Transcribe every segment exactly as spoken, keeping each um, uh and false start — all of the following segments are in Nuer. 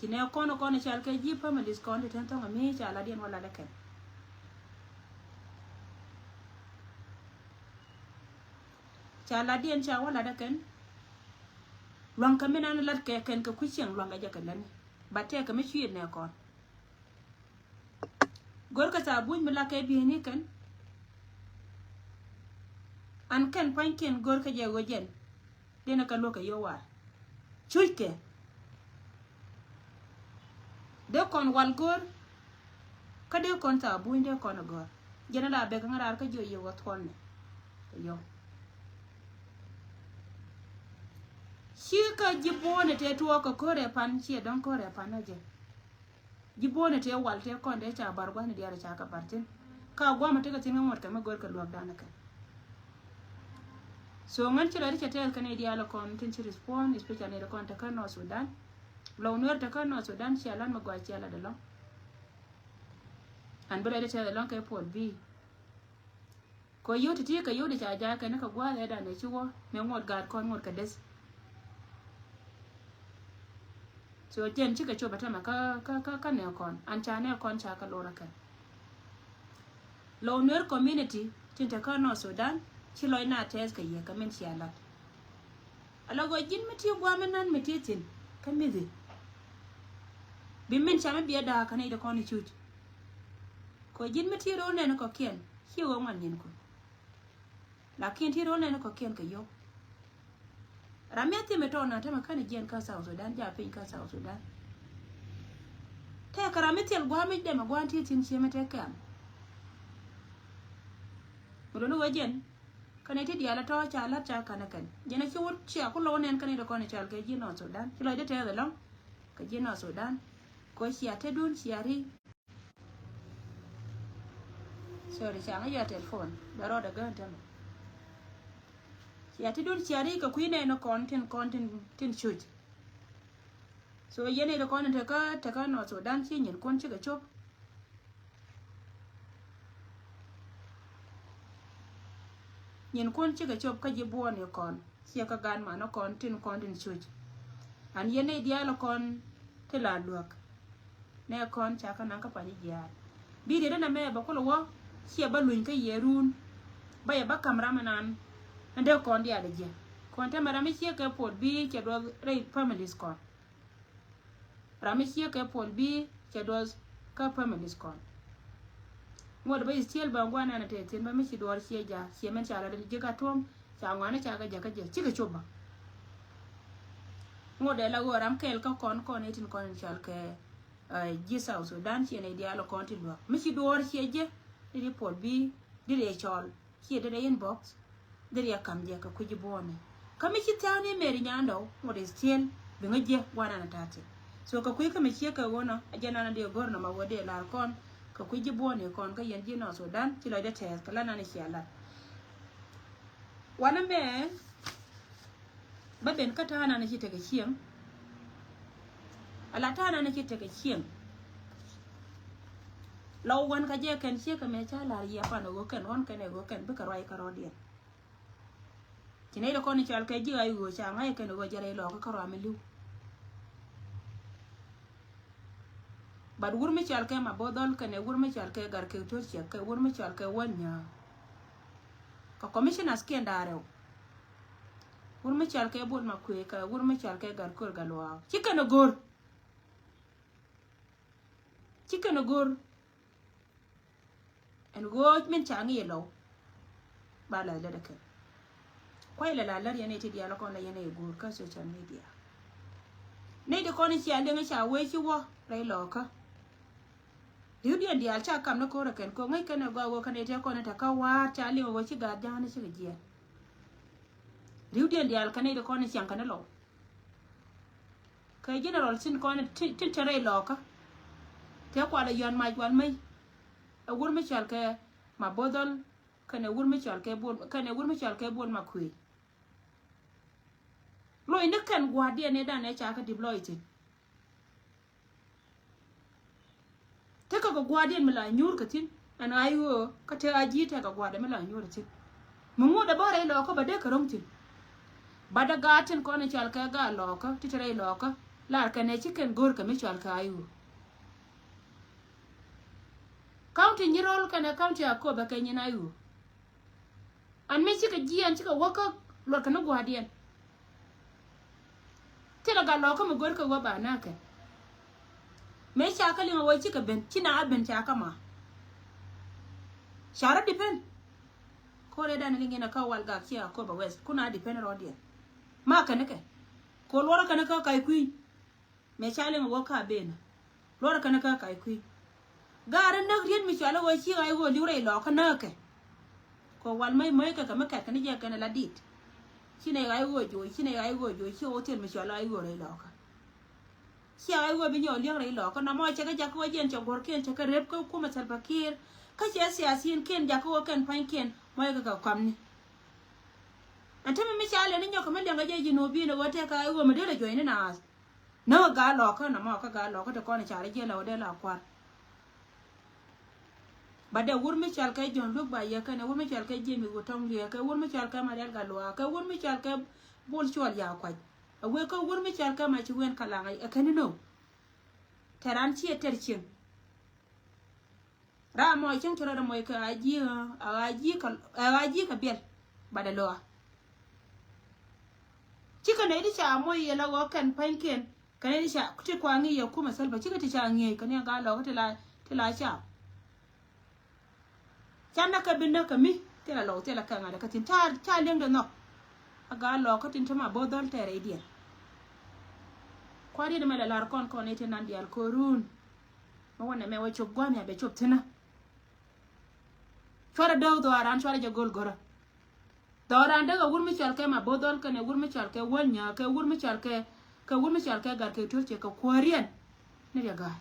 Ci nɛ kɔn kɔn cal kɛ ji̱ families kɔn ti tɛn thɔŋ ami ca latdiɛn wä latdɛ kɛn. Ca latdiɛn ca wä latdɛ kɛn. Luaŋ kɛ mi nan lat kɛ kɛn kɛ kui̱ cieŋ luaŋ kɛ jɛ kɛ lɛni. Ba tɛk kɛ mi cui̱ nɛ kɔn. Gör kɛ thabuny mi la kɛ bi̱i̱ni kɛn. An kɛn pua̱nykiɛn gör kɛ jɛ ɣöö jɛn. Dee ni kɛ luäk kɛ yio̱w war. Cuc kɛ. Dee kɔn wal gör. Kä dee kɔn thabuny dee kɔn gör. Jɛn a la bek ŋä raar kä jiɔ yio̱w ɣä thuɔ̱n ni. Kɛ yio̱w. Ci kä ji̱ buɔ̱ɔ̱ni tëë tuɔɔk kɛ ko̱rɛ pan ciɛ dɔ̱ŋ ko̱rɛ pan a jɛ. Ji̱ buɔ̱ɔ̱ni tëë wal tëë kɔn dee ca bar gua̱thni diaal ca kɛ bar thi̱n. Ka gua̱a̱mä tekɛ thi̱n kä ŋuɔ̱t kɛ mi gör kɛ luäk dan kɛ. So ŋän ci la ri cɛ tɛth kɛ ni diaal kɔn tin ci respond, especially ni kɔn tekä North Sudan. Lɔw Nuer tekä North Sudan cia lan mi gɔaa cia lat ɛlɔ̱ŋ. An bi la ri tɛth ɛlɔ̱ŋ kɛ puɔl bi. Kɛ yio̱w ti̱ti̱ kɛ yio̱w di ca ja̱a̱ kɛn kɛ gua̱a̱th ɛ dan ɛ ci wä mɛ ŋuɔt gaat kɔn ŋuɔt kɛ deth. So jɛn cikɛ cop ɛ tämɛ kä, kä, kä, kä nɛ kɔn an ca nɛ kɔn ca kɛ lor ɛ kɛn. Lɔw Nuer community tin te kä North Sudan ci lɔc na tɛth kɛ yɛ kɛ min cia lat. Ala gɔɔ ji̱n mi ti gua̱a̱m mi nan mi ti thi̱n kä mi̱thi. Bi min ca mi biɛ da̱a̱ kä nɛy ti kɔn i̱ cuc. Kɔ ji̱n mi ti ro̱o̱ nɛn kɔ̱kiɛn ci ɣöö ŋuan nyin kun. Lakin ti ro̱o̱ nɛn kɔ̱kiɛn kɛ yio̱w. Ram mi a thim itɔɔna tämɛ kän i̱ jiɛn kä South Sudan, ja piny kä South Sudan. Tɛkɛ ram mi thil gua̱a̱m i̱ dɛmɛ gua̱a̱n ti thi̱n ciemɛ tɛ kɛm. Mi luɔ̱ni wee jiɛn kɛn iti diaal itɔ̱ ca la̱t ca ka̱n ikɛn. Jiɛn a ci wut cia ku lo̱w nɛn kɛn iti kɔn i̱ cal kɛ ji̱ North Sudan. Ci lɔcdɛ tɛth ɛlɔ̱ŋ kɛ ji̱ North Sudan. Kɔ cia tetdun cia ri. Sorry, ca ŋä yɔa telephone bɛ rɔɔdɛ gään tämɛ. Cia tetdun cia ri kɛ kui̱ nɛn kɔn tin kɔn tin, tin cuc. So yɛn iti kɔn in tekä, tekä North Sudan ci nyin kun cikɛ cop. Nyin kun cikɛ cop kä ji̱ buɔɔn i̱ kɔn. Ciɛ kä gan manä kɔn tin kɔn tin cuc. An yɛn nɛy diaal kɔn ti la luäk. Nɛ kɔn ca kä naŋ kä pany jiaar. Bi riet inɛ mɛ bɛ kulɛ wä ciɛ bä luny kä yɛ run. Bä yɛ bä ka̱m ram inan. Ɛn dee kɔn diaal jiɛ. Kɔn tɛmɛ ram mi ciɛ kɛ puɔl bi cɛ duɔth rɛy families kɔn. Ram mi ciek kɛ puɔl bi cɛ duɔth kä families kɔn. Ŋuɔt bä is tiel bä ŋuan ɛn a tɛth thi̱n bä mi ci duɔr ciɛ ja ciɛ mɛn ca la ji̱ ka tuɔm ca ŋuan ca kɛ ja kä jɛ cikɛ cop bä. Ŋuɔt dee la ɣöö ram kɛɛl kä kɔn kɔn itin kɔn in cal kɛ ji̱ South Sudan ciɛ nɛy diaal kɔn ti luäk mi ci duɔr ciɛ jɛ di di puɔl bi di dee cɔl. Ciɛ dee dee inbox. Dee riɛk ka̱m jɛ kɛ kui̱ ji̱ buɔ̱ɔ̱ni. Kä mi ci thia̱a̱ŋ ni Mary Nyandɔw ŋuɔ̱t is tiel bi ŋä jiɛ gua̱n an a ta̱a̱ thi̱n. So kɛ kui̱ kä mi ciek kɛ ɣöö nɔ a jɛ nan a dee go̱r nɔmɔ wä dee lar kɔn kɛ kui̱ ji̱ buɔ̱ɔ̱ni kɔn kä yɛn ji̱ North Sudan ci lɔcdɛ tɛɛth kɛ la nan a cia lat. Wanɛ mɛ bä ben kä ta̱a̱ nan a ci tekɛ cieŋ. Ala ta̱a̱ nan a ci tekɛ cieŋ. Lɔ wan kä jɛ kɛn ciek kɛ mɛ ca lar yɛ pan a ɣöö kɛn ɣɔn kɛn a ɣöö kɛn bikɛ ruac kä rɔɔdiɛn. Ci nɛy ti kɔn i̱ cɔal kɛ ji̱ ɣa̱c ɣöö ca ŋa̱c kɛn ɣöö jɛ rɛy lɔɔkä kä ruam mi li̱w. But wur mi cɔal kɛ Mabor Dhɔl kɛnɛ wur mi cɔal kɛ Gatkuɔth Ciɛk kɛ wur mi cɔal kɛ Wän Nyääk. Kɛ commissioners kiɛn da̱ŋ rɛw. Wur mi cɔal kɛ Bol Makuëë kɛ wur mi cɔal kɛ Gatkuɔth Gatluak. Ci kɛn ɛ go̱r. Ci kɛn ɛ go̱r. Ɛn ɣöö min ca ŋi̱i̱c lɔw. Ba la̱th lätdɛ kɛn. Kuay lɛ la lär yɛn nɛy ti diaal kɔn la yɛn nɛy go̱o̱r kä social media. Nɛy ti kɔn i̱ cia liŋ i̱ ca wee ci wä rɛy lɔɔkä. Ri̱wdiɛn diaal ca kam ni ko̱r ɛ kɛn ko̱ ŋäc kɛn ɛ gɔaa ɣöö kä nɛy ti kɔn i̱ te kä wa̱a̱r ca liŋ ɣöö ci gaat ja̱a̱n i̱ cikɛ jiɛɛn. Ri̱wdiɛn diaal kɛ nɛy ti kɔn i̱ ciaŋ kɛn i̱ lɔw. Kɛ general tin kɔn tin, tin te rɛy lɔɔkä. Tëë kualɛ yɔ̱a̱n mac wal mec. Ɛ wur mi cɔal kɛ Mabor Dhɔl kɛnɛ wur mi cɔal kɛ Bol, kɛnɛ wur mi cɔal kɛ Bol Makuëë. Loc ni kɛn gua̱a̱rdiɛn ni dan ɛ ca kɛ deploy thi̱n. Tekɛ kɛ gua̱a̱rdiɛn mi la nyuur kɛ thi̱n. Ɛn ɣa̱c ɣöö kä te a ji̱ tekɛ gua̱a̱rdiɛn mi la nyuur kɛ thi̱n. Mi ŋut ɛ bä rɛy lɔɔkä bä dee kɛ ro̱ŋ thi̱n. Bat ɛ gaat tin kɔn i̱ cɔal kɛ gaat lɔɔkä ti te rɛy lɔɔkä. lar kɛnɛ ci kɛn go̱r kɛ mi cɔal kɛ Ayuo. County Nyirol kɛnɛ county Akobo kɛ nyin Ayuo. An mi cikɛ jiɛn cikɛ wäkä luɔt kɛ ni gua̱a̱rdiɛn. Thilɛ gat lɔkä mi go̱r kɛ wä ba näkɛ. Mëë ca kä liŋ a wä cikɛ ben ci na a ben ca kä ma. Ca rɔ depend. Ko̱r ɛ dan liŋ in a kä wal gak ci Akobo West kun a depend rɔɔdiɛn. Ma kɛn kɛ ko luɔrä kɛn kä ka̱y kui̱. Mëë ca liŋ a wä ka ben luɔrä kɛn kä ka̱y kui̱. Gaarä näk riet mi cɔal a wä ci ɣa̱c ɣöö li̱w rɛy lɔkä näkɛ. Ko wal mäc mäc kɛ kɛ mi kɛt kɛn jɛ kɛn la dit. Ci nɛy ɣa̱c ɣöö joc ci nɛy ɣa̱c ɣöö joc ci ɣöö thil mi cɔal a ɣa̱c ɣöö rɛy lɔkä. Ciɛ ɣa̱c ɣöö bi nyɔk liäk rɛy lɔkä nɔmɔ cɛ kɛ jakä wä jiɛn cɛ guɔ̱rkiɛn cɛ kɛ rep kä kumɛ Salva Kiir. Kä cɛ siasiinkiɛn jakä wä kɛn pua̱nykiɛn mɔc kɛ kɛ kɔamni. Ɛn tämɛ mi ca lɛni nyɔk kɛ mi liɛŋkɛ jɛ ji̱ nuɔ̱ɔ̱p bi̱i̱n ɛ ɣöö tɛk ɣa̱c ɣöö mi dee lɛ juɔ̱cni naath. Näk ɛ gaa lɔkä nɔmɔ kä gaa lɔkä ti kɔn ɛ ca rɛ jiɛn lɛ wä dee la kua̱r. Ba dee wur mi cɔal kɛ Jɔ̱ɔ̱n Luk Ba Yɛ kɛnɛ wur mi cɔal kɛ Jemi Wutɔŋ Liɛ kɛ wur mi cɔal kɛ Marial Gatluak kɛ wur mi cɔal kɛ Bol Cuɔl Yakuac. A wee kä wur mi cɔal kɛ Maci Wen Kalaŋ ɛ kɛn ni no̱o̱ŋ. Tɛran ciɛ tɛr cieŋ. Ram mɔ cieŋ ci rɔɔdɛ mɔc kɛ a ji̱ a ji̱ kɛ a ji̱ kɛ biɛl. Ba dee loa. Cikɛ nɛy ti ca moc yɛ la ɣɔɔ kɛn pa̱nykiɛn kɛ nɛy ti ca ti kua ŋi̱i̱c yɛ kumɛ Salva cikɛ ti ca ŋi̱eec kɛ ni a gaa lɔkä ti la ti la ca. Ca näk kɛ bi näk kɛ mi thilɛ lɔw thilɛ kɛ ŋa̱t kä thi̱n ca ca li̱eŋdɛ nhɔk. A gaa lɔkä tin te ma bo̱o̱th dhɔl tɛɛrɛ i̱ diɛn. Kua̱r yet mɛ lɛ lar kɔn kɔn i̱ ti nan diaal ko̱run. Mɛ wä nɛ mɛ wä cop gua̱a̱m ya bɛ cop thi̱nä. Cuarɛ dääk dhɔaaran cuarɛ jɛ go̱l go̱rä. Dhɔaaran dee kɛ wur mi cɔal kɛ ma bo̱o̱th dhɔl kɛnɛ wur mi cɔal kɛ wäl nyääk kɛ wur mi cɔal kɛ kɛ wur mi cɔal kɛ gat kɛ tuɔ̱r cɛ kɛ kuääriɛn. Ni riɛ ga̱a̱c.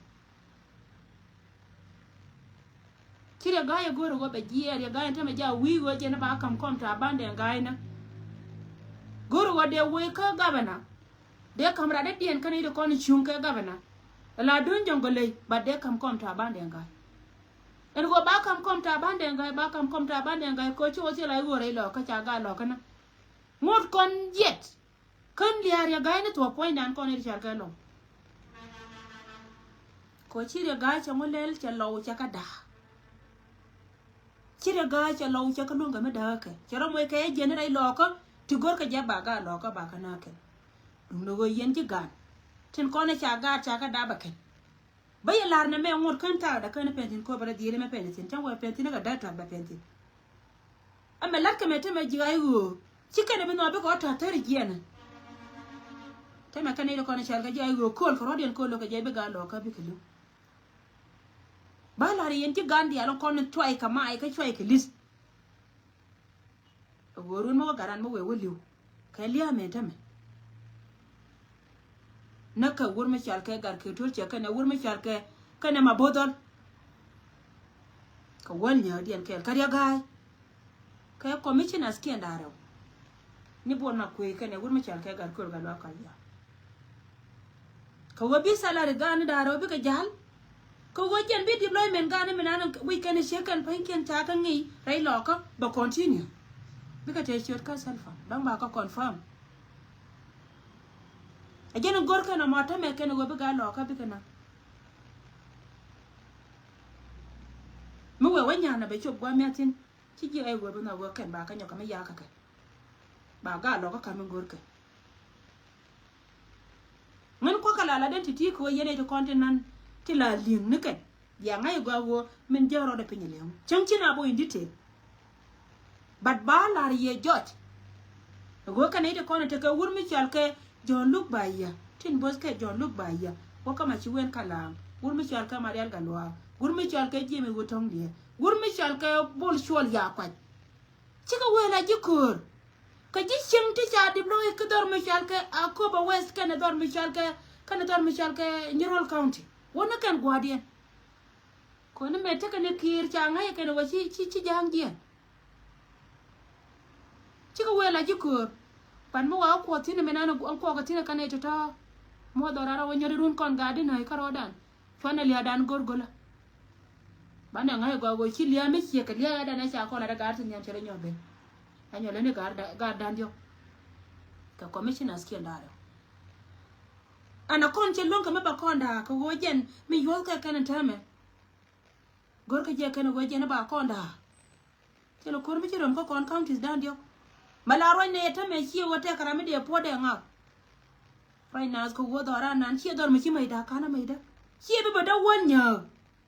Ci riɛ ga̱a̱c ɛ go̱o̱r ɛ ɣöö bɛ jiɛɛr riɛ ga̱a̱c ɛn tämɛ jaa wi̱i̱ ɣöö jɛn ɛ ba ka̱m kɔm ta̱a̱ bandɛ ɛn ga̱a̱c nä. Go̱o̱r ɛ ɣöö dee wee kä gabɛna. Dee ka̱m rat dee diɛn kɛn i̱ ri kɔn i̱ cuŋ kɛ gabɛna. Ɛ la duny jɔ̱ŋ gɔley bat dee ka̱m kɔm ta̱a̱ bandɛ ɛn ga̱a̱c. Ɛn ɣöö ba ka̱m kɔm ta̱a̱ bandɛ ɛn ga̱a̱c ba ka̱m kɔm ta̱a̱ bandɛ ɛn ga̱a̱c kɛ ɣöö ci ɣöö thil a i̱ ɣöö rɛy lɔɔkä ca ga̱a̱c lɔɔkä nä. Ŋot kɔn yɛt. Kän lia̱a̱ riɛk ga̱a̱cni thuɔ̱k puɔ̱nydan kɔn i̱ ri cɔal kɛ lɔw. Kɛ ɣöö ci riɛk ga̱a̱c cɛ ŋu lɛl cɛ lɔw cɛ kä da̱a̱. Ci riɛk ga̱a̱c cɛ lɔw cɛ kä luäŋ kɛ mi dääkɛ cɛ rɔ moc kɛ jiɛn rɛy lɔɔkä ti go̱rkɛ jɛ ba ga̱a̱c lɔɔkä ba kä nääkɛ. Duundɛ ɣöö yɛn ji̱ ga̱a̱n tin kɔn i̱ ca ga̱a̱c ca kä da̱a̱ bɛ kɛn. Bä yɛ la̱r nɛmɛ ŋot kän thaakdä kän pɛn thi̱n ko̱r bä rɛ dhieec mɛ pɛn thi̱n cäŋ wä pɛn thi̱n kä da̱a̱ tɔ̱a̱th bɛ pɛn thi̱n. Ɛmɛ la̱t kɛ mɛ tämɛ ji̱ ɣa̱c ɣöö ci kɛnɛ bi nhɔk bikɛ ɣɔ̱ ta̱a̱ thäri jiɛnɛ. Tämɛ kɛnɛ i̱ kɔn cɔal kɛ ji̱ ɣa̱c ɣöö kööl kɛ rɔ̱diɛn kööl lo̱k kɛ jɛ bi ga̱a̱c lɔɔkä bikɛ li̱w. Ba la̱r yɛn ci ga̱a̱n diaal kɔn cuay kɛ mac kä cuay kɛ li̱th. Ɛ ɣöö run mi wä gat ran mi wëë wä li̱w kɛ lia̱a̱ mɛ tämɛ. Näk kɛ wur mi cɔal kɛ gat kɛ tuɔ̱l cɛ kɛnɛ wur mi cɔal kɛ kɛnɛ ma bo̱o̱th dhɔl. Kɛ wäl nyääkdiɛn kɛɛl kä riɛk ga̱a̱c. Kɛ commissioners kiɛn da̱ŋ rɛw. Ni buɔt ma kuëë kɛnɛ wur mi cɔal kɛ gat kööl gat luaak kɔc ya̱. Kɛ ɣöö bi salary ga̱a̱n ni da̱ŋ rɛw bikɛ ja̱l. Kɛ ɣöö jɛn bi deployment ga̱a̱n ni mi nan wi̱c kɛn i̱ ciek kɛn pa̱nykiɛn ca kä ŋi̱i̱c rɛy lɔɔkä bɛ continue. Bikɛ tëë ciöt kä Salva dɔ̱ŋ ba kä confirm. Ɛ jɛn in go̱r kɛn ɔmɔ tämɛ kɛn ɣöö bi ga̱a̱c lɔɔkä bikɛ naŋ. Mi wëë wä nya̱a̱n a bɛ cop gua̱a̱th mia̱thi̱n ci ji̱ ɣa̱c ɣöö bi nhɔk ɣöö kɛn ba kä nyɔk kɛ mi ya̱a̱kä kɛ. Ba ga̱a̱c lɔɔkä ka̱m in go̱r kɛ. Ŋän kuäkä la la den ti̱ti̱ kɛ ɣöö yɛn ɛ ti kɔn ti nan ti la li̱eŋ ni kɛn. Bia ŋa̱c ɛ gɔaa ɣöö min jɛ rɔɔdɛ piny ɛ li̱eŋ cäŋ ci na bä in detail. But ba la̱r yɛ jɔt. Ɛ ɣöö kɛn ɛ ti kɔn ɛ tekɛ wur mi cɔal kɛ Jɔ̱ɔ̱n Luk Ba Yɛ tin bo̱th kɛ Jɔ̱ɔ̱n Luk Ba Yɛ wä kä ma ci wen ka la̱a̱ŋ wur mi cɔal kɛ Marial Gatluak wur mi cɔal kɛ Ji̱ mi wä Tɔ̱ŋ Liɛ wur mi cɔal kɛ Bol Cuɔl Yakuac. Cikɛ wëë la ji̱ köör. Kɛ ji̱ cieŋ ti ca dip lo̱c kä dhɔr mi cɔal kɛ Akobo West kɛnɛ dhɔr mi cɔal kɛ kɛnɛ dhɔr mi cɔal kɛ Nyirol County. Wä ni kɛn gua̱a̱rdiɛn. Kɔni mɛ tekɛ ni Kiir ca ŋa̱c kɛnɛ wä ci ci ci ja̱a̱ŋ jiɛn. Cikɛ wëë la ji̱ köör. Pan mi wa kuɔth thi̱n mi nan kuɔk thi̱n kɛnɛ tɔ̱tɔ̱. Muɔth dhɔr rarä wä nyɔri run kɔn ga̱a̱di nöi kä rɔɔdan. Cuanɛ lia̱a̱dan go̱r go̱lä. Banɛ ŋa̱c gɔaa go̱ ci lia̱a̱ mi ciek kɛ lia̱a̱ dan ɛ ca kɔn lat ɛ ga̱a̱r ti nhiam cɛ rɛ nyɔk ben. Ɛ nyɔk leni ga̱a̱r dan diɔ̱k. Kɛ commissioners kiɛn da̱a̱r ɛ. Ɛn a kɔn cɛ luäŋ kɛ mi ba kɔn da̱a̱ kɛ ɣöö jɛn mi yuɔth kɛ kɛn täämɛ. Go̱rkɛ jɛ kɛn ɣöö jɛn ba kɔn da̱a̱. Thilɛ ko̱r mi ci röm kä kɔn counties da̱ŋ diɔ̱k. Mɛ la ruacnɛ yɛ täämɛ ciɛ wä tɛk ram mi dee puɔ̱t dee ŋak. Ruacnɛ kɛ ɣöö dhɔran nan ciɛ dhɔr mi ci mɛy da̱a̱ ka̱n a mɛy da̱a̱ ciɛ bi bɛ dee wä nyääk.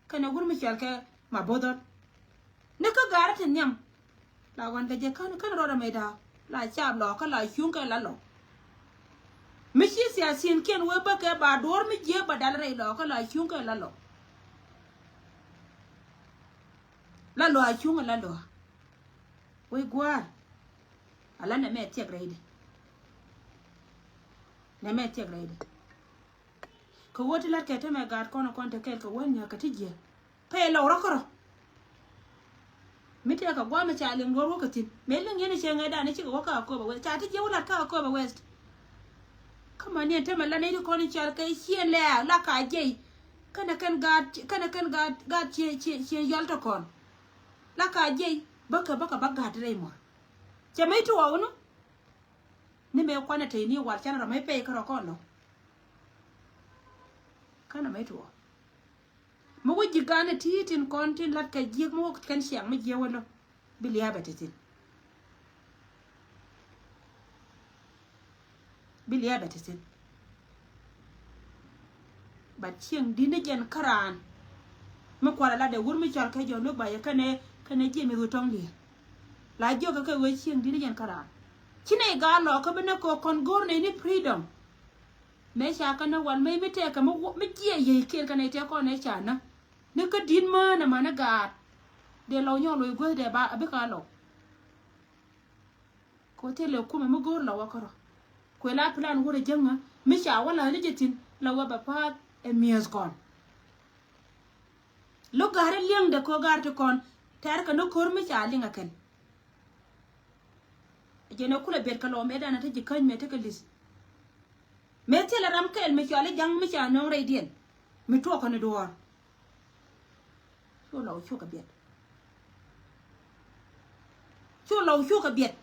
Kɛnɛ wur mi cɔal kɛ Mabothɔl. Ni kä gaari ti nhiam. La wan kɛ jɛ kän kän rɔɔdɛ mɛy da̱a̱ la caap lɔ kä la cuŋ kɛ la lɔ. Mi ci siasin kiɛn wee bäkɛ ba duɔ̱ɔ̱r mi jiee ba dal rɛy lɔ kä la cuŋ kɛ la lɔ. La lɔ a cuŋ kɛ la lɔ. Wee gua̱a̱r. Ala nɛmɛ thiɛk rɛydɛ. Nɛmɛ thiɛk rɛydɛ. Kɛ ɣöö ti la̱t kɛ täämɛ gaat kɔn kɔn te kɛɛl kɛ wä nyääk kɛ ti jiɛ. Pɛy lɔw rɔ kärɔ. Mi tëë kɛ gua̱a̱m ca liŋ luɔr wä kɛ thi̱n mëë liŋ yɛn cɛ ŋäcdan i̱ cikɛ wä kä Akobo West ca ti jiɛ wä la̱t kä Akobo West. Kä mäni ɛn täämɛ la nɛy ti kɔn i̱ cɔal kɛ ciɛ lɛ̈ɛ̈ la ka jiɛy. Kɛnɛ kɛn gaat kɛnɛ kɛn gaat gaat ciɛ ciɛ ciɛ yɔl tɔ kɔn. La ka jiɛy bäkɛ bäkɛ bä gaat rɛy muɔ̱r. Cɛ mëë tuɔɔk wä nu. Ni mëë kuanɛ tey ni wal canɛ rɔ mëë pɛy kärɔ kɔn lɔ. Känɛ mëë tuɔɔk. Mi wä ji̱ ganɛ ti tin kɔn tin la̱t kɛ jiäk mi wä kɛn ciaŋ mi jiäk wä lɔ. Bi lia̱a̱bɛ ti thi̱n. Bi lia̱a̱bɛ ti thi̱n. But cieŋ di̱t ni jɛn käraan. Mi kualɛ lat dee wur mi cɔal kɛ jɔ̱ɔ̱n wek ba yɛ kɛnɛ kɛnɛ jiɛ mi wä tɔ̱ŋ diɛ. La jiɔkɛ kɛ wee cieŋ di̱t ni jɛn käraan. Ci nɛy gaat lɔ kä bi nɛ kɛ kɔn go̱o̱r nɛy ni freedom. Mëë ca kɛ nä wal mëë mi tɛɛkɛ mi jiɛ yiey kiɛn kɛ nɛy tɛɛ kɔn nɛy ca nä. Ni kä di̱t mään ɛmɛ ni gaat. Dee lɔw nyɔk loc guäth dee ba a bikɛ a lɔw. Kɛ ɣöö thilɛ kumɛ mi go̱o̱r lɔw a kärɔ. Kuɛ la plan wurɛ jäŋä mi ca wä la̱a̱n ni jɛ thi̱n lɔw a bɛ pa̱a̱th ɛ mi̱eeth kɔn. Lo̱k ga̱r ɛ li̱eŋdɛ kɛ ɣöö ga̱r ti kɔn tɛ̈r kɛ ni ko̱r mi ca liŋ ɛ kɛn. Jɛn ɛ kulɛ biɛt kɛ lɔw mëëdan a te ji̱ käny mëë tekɛ li̱th. Mëë thilɛ ram kɛl mi cɔal i̱ ja̱ŋ mi ca nööŋ rɛydiɛn mi tuɔɔk kɔn i̱ duɔ̱ɔ̱r. Cu lɔw cukɛ biɛt. Cu lɔw cukɛ biɛt.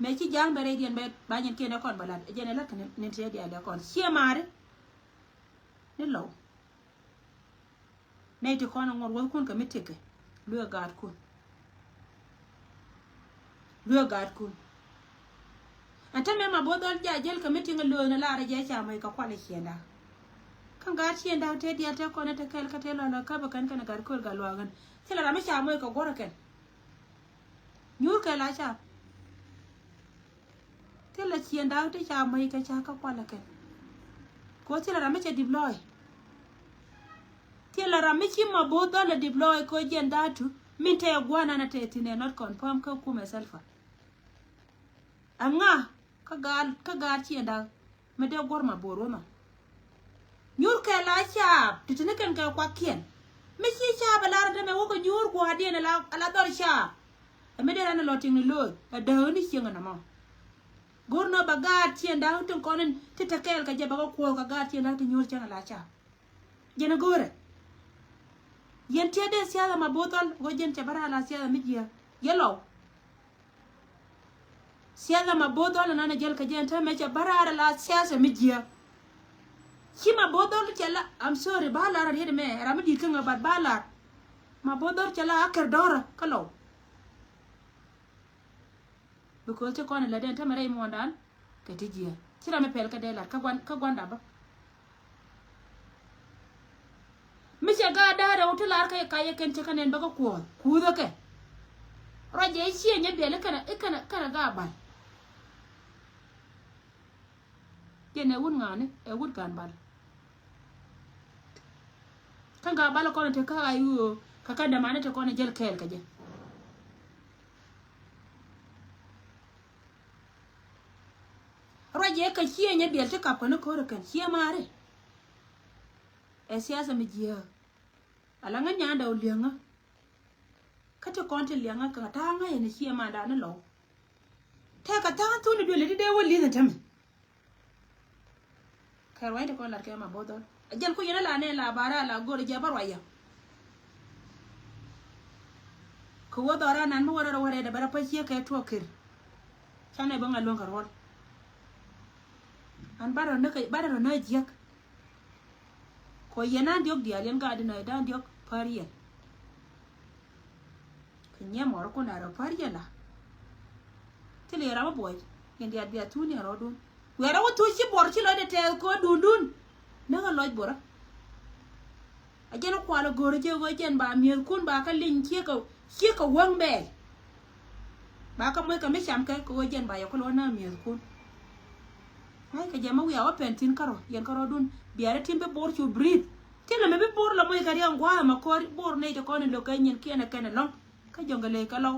Mëë ci ja̱a̱ŋ bɛ rɛydiɛn bɛ ba nyin kiɛn ɛ kɔn bɛ la̱t ɛ jɛn ɛ la̱t kɛ nin tiɛ diaal ɛ kɔn ciɛ maari. Ni lɔw. Nɛy ti kɔn ɛ ŋuɔ̱t wäthkun kɛ mi tekɛ luee gaatkun. Luee gaatkun. Ɛn te mɛm a bo̱th dhɔl ja jäl kɛ mi tiŋ ɛ lööny ɛ lar ɛ jɛ ca mɔc kɛ kual ɛ ciënda. Kä gaat ciënda te diaal te kɔn ɛ te kɛl kä te lɔl ɛ käp ɛ kɛn kɛn ɛ gat kööl gat luaak ɣän thilɛ ram mi ca mɔc kɛ guɔ̱r ɛ kɛn. Nyuur kɛ la ca. Thilɛ ciënda ti ca mɔc kɛ ca kä kual ɛ kɛn. Kɛ ɣöö thilɛ ram mi cɛ dip lɔɔc. Thilɛ ram mi ci ma bo̱o̱th dhɔl ɛ dip lɔɔc kɛ ɣöö jiɛn da̱a̱tu min te gua̱n an a te thi̱n ɛ not confirm kä kumɛ Salva. Ɛŋa kä gaat kä gaat ciënda mi dee guɔ̱r ma bo̱o̱r wä ma. Nyuur kɛ la caap ti te ni kɛn kɛ kuakiɛn. Mi ci caap ɛ lar ɛ dämɛ wä kɛ nyuur gua̱a̱rdiɛn ɛ la dhɔr caap. Ɛ mi dee ran ɛ lɔ tiŋ ni lo̱o̱c ɛ dääk ni cieŋ ɛ nɔmɔ. Go̱r nɔ bɛ gaat ciënda tin kɔn in ti te kɛɛl kɛ jɛ bɛ kɛ kuɔth kɛ gaat ciënda ti nyuur cäŋ ɛ la caap. Jɛn ɛ go̱o̱rɛ. Yɛn tiɛt dee siasa ma bo̱o̱th dhɔl ɣöö jɛn cɛ bä raar la siasa mi jiääk. Yɛ lɔw. Siasa ma bo̱o̱th dhɔl ɛnan ɛ jäl kɛ jɛn täämɛ cɛ bä raar la siasa mi jiääk. Ci ma bo̱o̱th dhɔl cɛ la, I'm sorry, ba lar a riet ɛmɛ ram mi di̱i̱t kä ŋä, but ba lar. Ma bo̱o̱th dhɔl cɛ la a kɛr dɔ̱rä kä lɔw. Because ti kɔn ɛ lätdɛn tämɛ rɛy muɔ̱ɔ̱ndan kɛ ti jiääk. Ci ram mi pɛl kɛ dee lat kä gua̱n, kä gua̱nda bä. Mi cɛ gaat da̱a̱ rɛw ti lar kä yɛ kayɛ kɛn cɛ kä nɛn bä kä kuɔ̱ɔ̱th kuuthä kɛ. Ruac jɛ i̱ ciɛ nyɛ biɛl i̱ kɛnɛ, i̱ kɛnɛ, kɛnɛ gaat bal. Jɛn ɛ wut ŋa̱a̱ni ɛ wut gaan bal. Kä gaat bal kɔn te kä a i̱ ɣöö kä kä dämani te kɔn ɛ jäl kɛɛl kɛ jɛ. Ruac jɛ kɛ ciɛ nyɛ biɛl ti kap kɛn ko̱r kɛn ciɛ maari. Ɛ siasa mi jiääk. Ala ŋä nyanda ɔ liɛŋä. Kä ti kɔn ti liɛŋä kɛ ta̱a̱ ŋä yɛn ciɛ manda ni lɔw. Tɛkɛ tha̱a̱ŋ thun i̱ duël i̱ ti dee wä li̱th i̱ tämɛ. Kɛ ruac ti kɔn lat kɛ ma bo̱o̱th dhɔl a jɛl ku yɛn a la nɛ la bara la go̱r i̱ jɛ bä ruac yɛ. Kɛ wä dhɔra nan mi wä rɛl wä rɛl dɛ bɛ rɛ pä ciek kɛ tuɔɔk ker. Canɛ bä ŋa̱ luäŋ kɛ ruɔl. An barɛ rɔ näk barɛ rɔ näk jiäk. Kɔ yɛn da̱ŋ diɔ̱k diaal, yɛn gaat inɔ da̱ŋ diɔ̱k päär yɛn. Kɛ nyiɛ mɔr kun da̱rɛ päär yɛn la. Thilɛ yɛ ram mi buɔc yɛn diaal bia thuun yɛn rɔɔdun. Wiarɛ wä thuun ci buɔr ci lɔcdɛ tɛɛth kɛ ɣöö duundun. Näk ɛ lɔc buɔrä. A jɛn kual a go̱o̱rä jɛ ɣöö jɛn ba mi̱ethkun ba kä liny ciek kɛ ciek kɛ wäŋ bɛɛl. Ba kä moc kɛ mi cam kɛ kɛ ɣöö jɛn ba yɛ kulɛ wä na mi̱ethkun. Ŋa̱ckɛ jɛ ma wiaa wä pɛn thi̱n kärɔ yɛn kärɔdun biarɛ tim bi bo̱r cu breathe. Thilɛ mi bi bo̱r lɔ moc kɛ riɛk ŋua̱a̱ ma kɔr bo̱r nɛy ti kɔn in lo̱k kɛ nyin kiɛn ɛ kɛn ɛlɔ̱ŋ. Kä jɔ̱ŋ kɛ ley kɛ lɔw.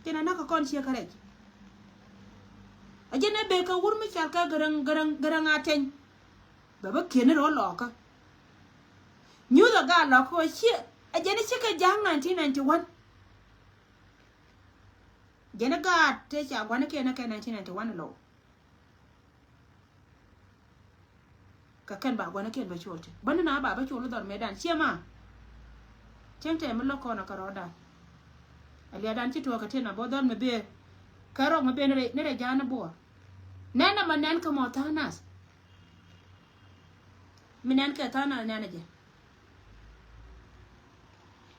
Jɛn ɛ näk kɛ kɔn ciek kärɛc. A jɛn ɛ bek kɛ wur mi cal kɛ gäräŋ gäräŋ gäräŋ a teny. Bɛ bä kiɛn ni rɔ lɔkä. Nyuth a gaat lɔkä ɔ ciɛ a jɛn ɛ cikɛ ja̱a̱ŋ nineteen ninety-one. Jɛn ɛ gaat tëë ca gua̱n ɛ kiɛn ɛ kɛ nineteen ninety-one lɔw. Kɛ kɛn ba gua̱n ɛ kiɛn bä col ti bä ni na ba bä col dhɔr mëëdan ciɛ ma. Cieŋ tɛm mi lo̱k kɔn ɛ kɛ rɔɔdan. A liadan ci tuɔɔk kɛ tin a bä dhɔr mi bee. Kɛ rɔk mi bee ni rɛ ja̱a̱n ni buɔɔr. Nɛn a ma nɛn kɛ mɔ tha̱a̱ŋ nath. Mi nɛn kɛ tha̱a̱ŋ nath nɛn a jɛ.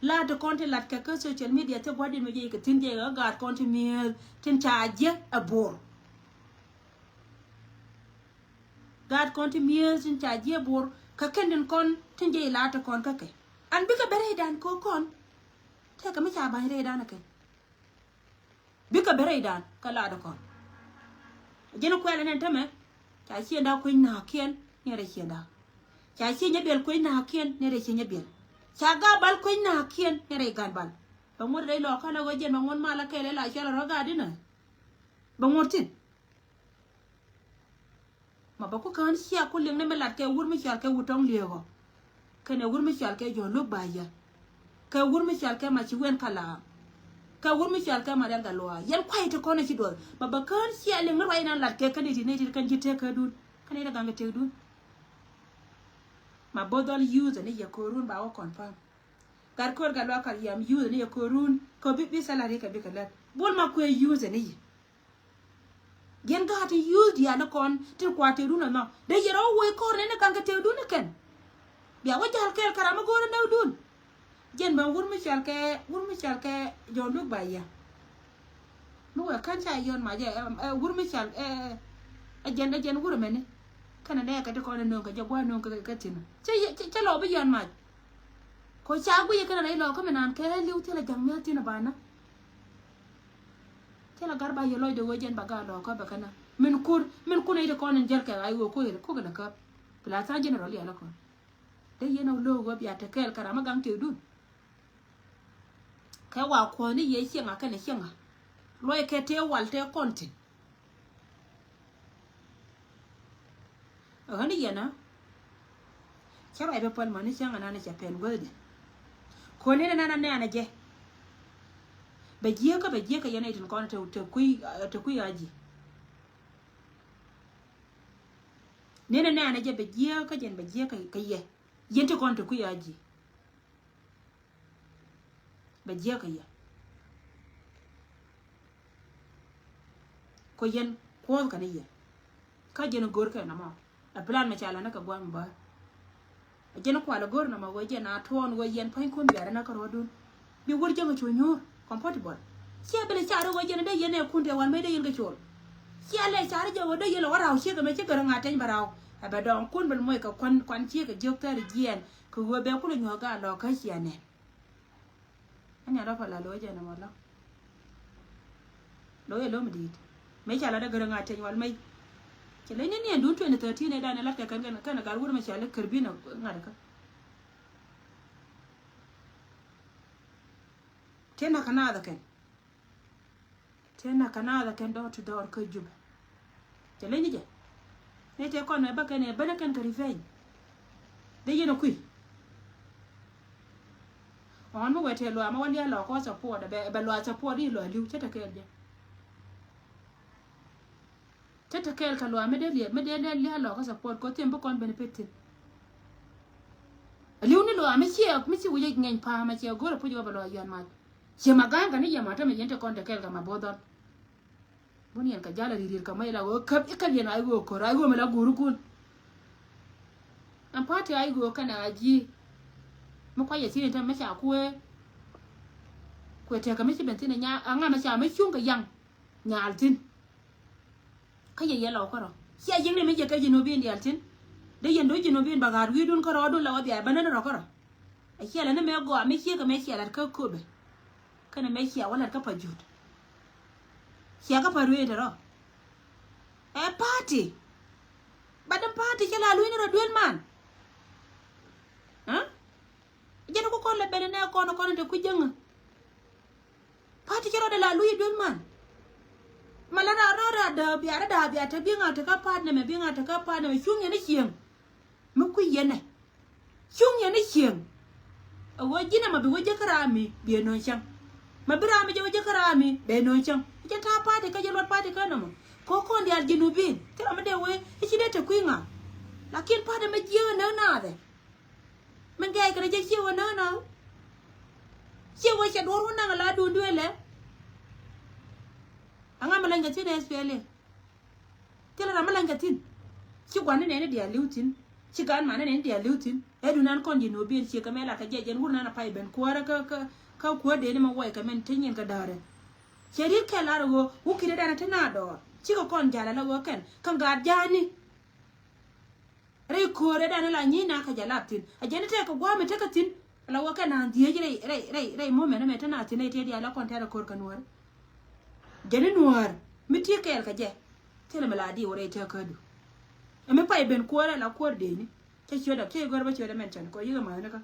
La̱t ti kɔn ti lat kɛ kä social media ti gua̱din mi jɛ kɛ thi̱n jɛ kɛ gaat kɔn ti mi̱eth tin ca jiɛ a buɔɔr. Gaat kɔn ti mi̱eth tin ca jiɛ buɔr kä kɛn tin kɔn tin jiɛ ilat ti kɔn kä kɛ. An bikɛ bɛ rɛydan kɛ kɔn. Tɛkɛ mi ca ba̱ny rɛydan kɛ. Bikɛ bɛ rɛydan kä lat ti kɔn. Ji̱n kuɛl ɛn ɛn tämɛ. Ca ciënda kueny na̱a̱kiɛn ni rɛy ciënda. Ca ciëny ɛ biɛl kueny na̱a̱kiɛn ni rɛy ciëny ɛ biɛl. Ca gat bal kueny na̱a̱kiɛn ni rɛy gat bal. Bɛ ŋuɔ̱t rɛy lɔɔkä lɛ ɣöö jiɛn bɛ ŋuɔ̱t mal ɛ kɛɛl ɛ la cual ɛ rɔ gat inɛ. Bɛ ŋuɔ̱t thi̱n. Ma bä ku kään ciak ku liŋ ni mi lat kɛ wur mi cɔal kɛ wut tɔŋ liëëk ɔ. Kɛnɛ wur mi cɔal kɛ Jɔ̱ɔ̱n Luk Ba̱a̱ Yä. Kɛ wur mi cɔal kɛ Maci Wen Kalaam. Kɛ wur mi cɔal kɛ Marial Gatluak. Yɛn kuay ti kɔn a ci duɔth. Ma bä kään ciak liŋ ni ruac inan lat kɛ kɛn iti ni ti kɛn ji̱ tëëk kädun. Kɛn iti gaŋ kɛ tëëkdun. Ma both dhɔl youth ni yɛ ko̱o̱run ba wä confirm. Gat ko̱o̱r Gatluak Kal Yam youth ni yɛ ko̱o̱run. Kɛ bi, bi salary kɛ bikɛ lät. Bol ma kuëë youth ni yɛ. Yɛn gaat ti yuuth diaal ni kɔn tin kua̱r tëëkdun ɛnɔ. Dee yɛn rɔ wä woc kɔr nɛn ni ka̱n kɛ tëëkdun ni kɛn. Bia wä jal kɛɛl kɛ ram mi go̱o̱r ni näkdun. Jɛn bä wur mi cɔal kɛ, wur mi cɔal kɛ Jɔ̱ɔ̱n Luk Ba̱a̱ Yä. Mi wee kän ca yɔn mac ɛ, ɛ, wur mi cɔal ɛ, ɛ, ɛ jɛn, ɛ jɛn wur ɛmɛni. Kɛnɛ nɛ kɛ ti kɔn ɛ nööŋ kɛ jɛ gua̱a̱ nööŋ kɛ, kɛ thi̱n. Cä, cä, cä lɔ bi yɔn mac. Ko ca guic kɛn rɛy lɔkä mi naan kɛ liw thilɛ ja̱ŋ mia̱th thi̱n ɛ banä. Thilɛ gar ba yɛ lɔcdɛ ɣöö jɛn ba gaat lɔkä bɛ kɛn. Min kur, min kun ɛ iti kɔn in jäl kɛ ɣa̱c ɣöö kuoth, kuoth lɛ käp. Pla tha̱a̱ŋ jɛn rɔ lialä kɔn. Dee yɛn ɛ lo̱o̱k ɣöö bia te kɛɛl kɛ ram mi gaŋ tëëkdun. Kɛ wa kuɔ̱thni yɛ cieŋa kɛnɛ cieŋa. Luɔc kɛ tëë wal tëë kɔn thi̱n. Ɣän yɛn a cä ruac bɛ päl mäni cäŋ anan cɛ pɛn guäthdi. Kɔn ni nɛn a nɛn a jɛ. Bɛ jiäkä, bɛ jiäkä yɛn a itin kɔn te, te kui̱, te kui̱ a ji̱. Ni nɛn a nɛn a jɛ bɛ jiäkä jɛn bɛ jiäkä kɛ yɛ. Yɛn ti kɔn te kui̱ a ji̱. Bɛ jiäkä yɛ. Kɔ yɛn kuɔth kɛ ni yɛ. Kä jɛn go̱r kɛ nɔmɔ. Ɛ plan mɛ ca lɛ ni kɛ guam bä. Ɛ jɛn kual ɛ go̱r nɔmɔ ɣöö jɛn a tuɔɔn ɣöö yɛn pua̱nykun biarɛ ni kä ruɔ̱dun. Bi wur jäŋ cu nyuur comfortable. Ciɛ bi lɛ car ɣöö jɛn dee yɛn ɛ kun tɛ wal mëë dee yɛn kɛ col. Ciɛ lɛ car jɛ ɣöö dee yɛn lɛ wä raw ciek ɛmɛ ci gär ŋa̱t teny bɛ raw. Ɛ bɛ dɔɔŋ kun bi lɛ moc kɛ kuan, kuan ciek kɛ jiök thɛr jiɛɛn. Kɛ ɣöö bɛ kulɛ nyuɔ̱k gaa lɔ̱k kä ciɛ nɛn. Ɛ nyan rɔ pala lo̱c ɛn ɛmɔ lɔ. Lo̱c ɛ lo̱m di̱i̱t. Mëë ca lat ɛ gär ɛ ŋa̱t teny wal mec. Cɛ leny ni niɛn duun twenty thirteen ɛ dan ɛ lat kɛ kɛn kɛn kɛn ɛ gat wur mɛ ca lɛ kär bi̱n ɛ ŋa̱t ɛ kä. Tëë nak kɛ naath ɛ kɛn. Tëë nak kɛ naath ɛ kɛn door to door kä Jubɛ. Cɛ leny ni jɛ. Ni tëë kɔn mɛ bä kɛn ɛ ben ɛ kɛn kɛ revenge. Dee yɛn ɛ kui̱. Ɣɔn mi wee tëë luaam ɛ wä lia̱a̱ lɔɔkä support ɛ bɛ, bɛ luaam support i̱ luaam li̱w cä te kɛɛl jɛ. Cä te kɛɛl kɛ luaam mi dee lia̱a̱, mi dee lia̱a̱ lɔɔkä support kɛ thi̱n bi kɔn benefit thi̱n. Ɛ li̱w ni luaam mi ciɛ, mi ci wi̱c ɛ ŋɛny pa̱a̱m ɛ ciɛ go̱r ɛ puc ɛ wä bɛ luaam yɔn mac. Ciɛ ma ga̱a̱ŋ kɛ ni yɛ ma tämɛ yɛn te kɔn te kɛɛl kɛ ma bo̱o̱th dhɔl. Bun yɛn kɛ jal a ririr kɛ mɛ la ɣöö käp i̱ käp yɛn a i̱ ɣöö kör a i̱ ɣöö mi la guur kun. Ɛn party a i̱ ɣöö kɛnɛ a ji̱. Mi kuac yɛ thi̱n i̱ tɛm mɛ ca kuëë. Kuëë tɛkɛ mi ci ben thi̱n ɛ nya a ŋa mɛ ca mɛ cuŋ kɛ yaŋ. Nyaal thi̱n. Kä yɛ yɛ lɔw kärɔ. Cia ji̱n ri mi jɛ kɛ ji̱ nuɔ̱ɔ̱p in diaal thi̱n. Dee yɛn do̱ ji̱ nuɔ̱ɔ̱p in bɛ gaat wi̱i̱dun kärɔ dun la wä bia bä nän rɔ kärɔ. A cia lɛ ni mɛ gɔaa mi ciek kɛ mɛ cia lat kä köpɛ. Kɛnɛ mɛ cia wä lat kä pa jut. Cia kä pa ruëë in te rɔ. Ɛ party. Bat in party cɛ la luny ni rɔ duel man. Ɛ jɛn ku kɔn lɛ bɛl in nɛ kɔn kɔn in te ku jäŋä. Party cɛ rɔ dee la luny duel man. Ma la ra rɔ ra dee bia ra daa bia te biŋa te kä party nɛ mɛ biŋa te kä party nɛ mɛ cuŋ yɛn ni cieŋ. Mi kui̱ yɛnɛ cuŋ yɛn ni cieŋ. A ɣöö ji̱n ɛmɔ bi wä jek kä raam mi biɛ no̱o̱ŋ cäŋ. Ma bi raam mi jɛ wä jek kä raam mi bɛ no̱o̱ŋ cäŋ. Jɛ ta̱a̱ party kä jɛ luɔt party kä nɔmɔ. Kɛ ɣöö kɔn diaal ji̱ nuɔ̱ɔ̱p in thil ram mi dee wee i̱ ci dee te kui̱ ŋa̱. Lakin party mi jiääk ɛ näk naath ɛ. Mi gɛɛy kɛnɛ jɛ ciɛ wä näk naath. Ciɛ wä cɛ duɔ̱ɔ̱r wä naŋ ala duundu ɛlɛ. Aŋa mi lany kɛ thi̱n ɛ S P L A. Thilɛ ram mi lany kɛ thi̱n. Ci gua̱n ni nɛni diaal li̱w thi̱n. Ci gaat man ni nɛni diaal li̱w thi̱n. Ɛ dunan kɔn ji̱ nuɔ̱ɔ̱p in ciek kɛ mɛ lat kɛ jɛ jɛn wur nan a pay ben kuäärä kä kä kä kuäär dee ni mɛ wuɔy kɛ mɛn te nyin kɛ däärɛ. Cɛ riet kɛl lar ɛ ɣöö wä ki̱t ɛ dan ɛ te na dɔɔr cikɛ kɔn ja̱l ɛ la ɣöö kɛn kä gaat ja̱a̱ni. Rɛy köörädan ala nyi̱i̱n na kä jɛ lap thi̱n a jɛn i̱ tɛk kɛ gua̱a̱m i̱ tekɛ thi̱n. Ala wä kɛ naath dhieec rɛy rɛy rɛy rɛy moment ɛmɛ te naath thi̱n rɛy tëë diaal la kɔn tɛ̈r ɛ köör kɛ nuäär. Jɛn i̱ nuäär mi ti̱i̱ kɛɛl kɛ jɛ. Thilɛ mi la diw rɛy tëë kädu. Ɛ mi pay ben kuäärä la kuäär dëëni. Cä ciötdä kiɛ gör bä ciötdä mɛn cän kɔ yikɛ mäthnikä.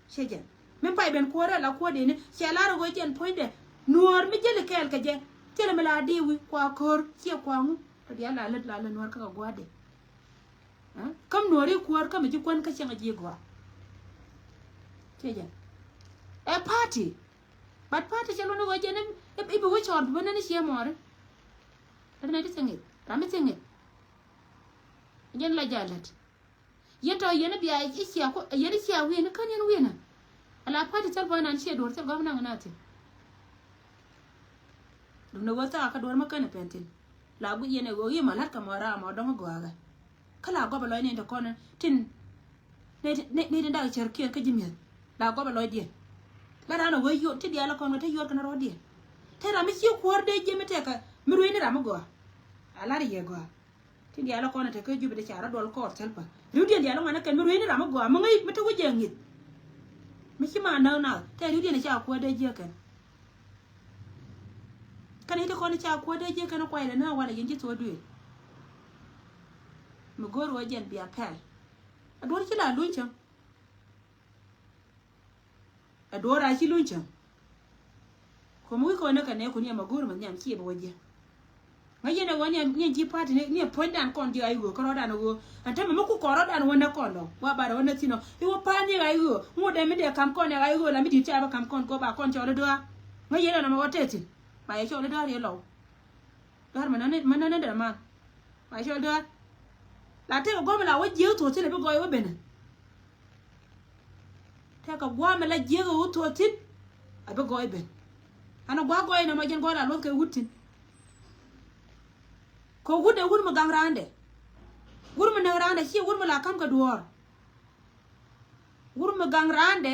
Ciɛ jɛn mi pay ben kuäärä la kuäär dëëni cɛ lar ɛ ɣöö jɛn puɔ̱nydɛ. Nuäär mi jäli kɛɛl kɛ jɛ. Thilɛ mi la diwi kua köör ciɛ kua ŋu. Tɔ diaal la lät la lät nuäär kä kɛ gua̱a̱r dëë. Ɛ? Käm nuɔ̱ɔ̱ri kuäär käm ji̱ kuän kä cäŋ ji̱ gɔaa. Ciɛ jɛn. Ɛ party. But party cɛ luɔ̱n i̱ ɣöö jɛn i̱, i̱, i̱ bi wä cɔɔr bi wä nɛn i̱ ciɛ mɔɔri. Ɛ nɛy ti thiŋ i̱ ram i̱ thiŋ i̱. Jɛn la jal lät. Yɛn tɔ yɛn i̱ bia i̱ cia ku, yɛn i̱ cia wi̱i̱ni kän yɛn wi̱i̱ni. Ala party thil bä nan ciɛ duɔ̱ɔ̱r thil gɔm naŋ na thi̱n. Duundɛ ɣöö thaak kä duɔ̱ɔ̱r mä kän ɛ pɛn thi̱n. La guic yɛn ɛ ɣöö i̱ ma la̱t kɛ mɔ raam ɔ dɔ̱ŋ i̱ gɔaakä. Kä la gɔpɛ lɔcni in te kɔn tin ni, ni, ni tin dak cär kiɛn kä ji̱ mi̱eth. La gɔpɛ lɔcdiɛn. La raan ɛ wee yuɔt ti diaal ɛ kɔn kɛ te yuɔt kɛn rɔɔdiɛn. Te ram mi cie kuäär dee jiɛ mi tɛkɛ mi ruecni ram mi gɔaa. A lar yɛ gɔaa. Tin diaal ɛ kɔn ɛ te kä Jubɛ dee ca rɔ duɔl kɔɔr thil pa. Riwdiɛn diaal ɛ ŋuan ɛ kɛn mi ruecni ram mi gɔaa mi ŋäc mi te wä jɛ ŋi̱th. Mi ci ma näk nath te riwdiɛn ɛ ca kuäär dee jiɛ kɛn. Kɛn i̱ ti kɔn i̱ ca kuäär dee jiɛ kɛn kuay lɛ ni a walɛ yɛn ji̱ thuɔ̱ɔ̱ duëël. Mi go̱o̱r wä jɛn bia pɛl. A duɔ̱ɔ̱r ci la luny cäŋ. A duɔ̱ɔ̱r a ci luny cäŋ. Ko̱mi wi̱i̱ kɔn ni kɛ nɛɛkun yɛ ma go̱o̱r ma nhiam ci yɛ bi wä jiɛ. Ŋäc yɛn ɛ ɣöö ni ɛ ji̱ party ni ɛ puɔ̱nydan kɔn ji̱ a i̱ ɣöö kärɔɔdan ɛ ɣöö. Ɛn tämɛ mi ku kɔn rɔɔdan wä näk kɔn dɔ̱ŋ wa bar wä näk thi̱n ɔ i̱ wä pa̱a̱n ni ɛ ɣa̱ i̱ ɣöö ŋot ɛ mi dee ka̱m kɔn ɛ ɣa̱ i̱ ɣöö la mi di̱i̱t ca bä ka̱m kɔn kɔ ba kɔn cɔl i̱ dɔ̱a̱r. Ŋäc yɛn ɛ nɔmɔ wä tɛth thi̱n ba yɛ cɔl i̱ dɔ̱a̱r yɛ lɔw. Dɔ̱a̱r mɛ nani mɛ nani dee man. Ba cɔl däär. La tëëkɛ gua̱a̱mɛ la wä jiäk thuɔ̱ɔ̱th thi̱n a bi gɔɔy wä benɛ. Tëëkɛ gua̱a̱mɛ la jiäk wä thuɔ̱ɔ̱th thi̱n a bi gɔɔy ben. An a gua̱a̱ gɔɔy nɔmɔ jɛn gɔɔy la luɔth kɛ wut thi̱n. Kɛ wut ɛ wut mi gaŋ raandɛ. Wut mi näk raandɛ ci wut mi la ka̱m kɛ duɔ̱ɔ̱r. Wut mi gaŋ raandɛ.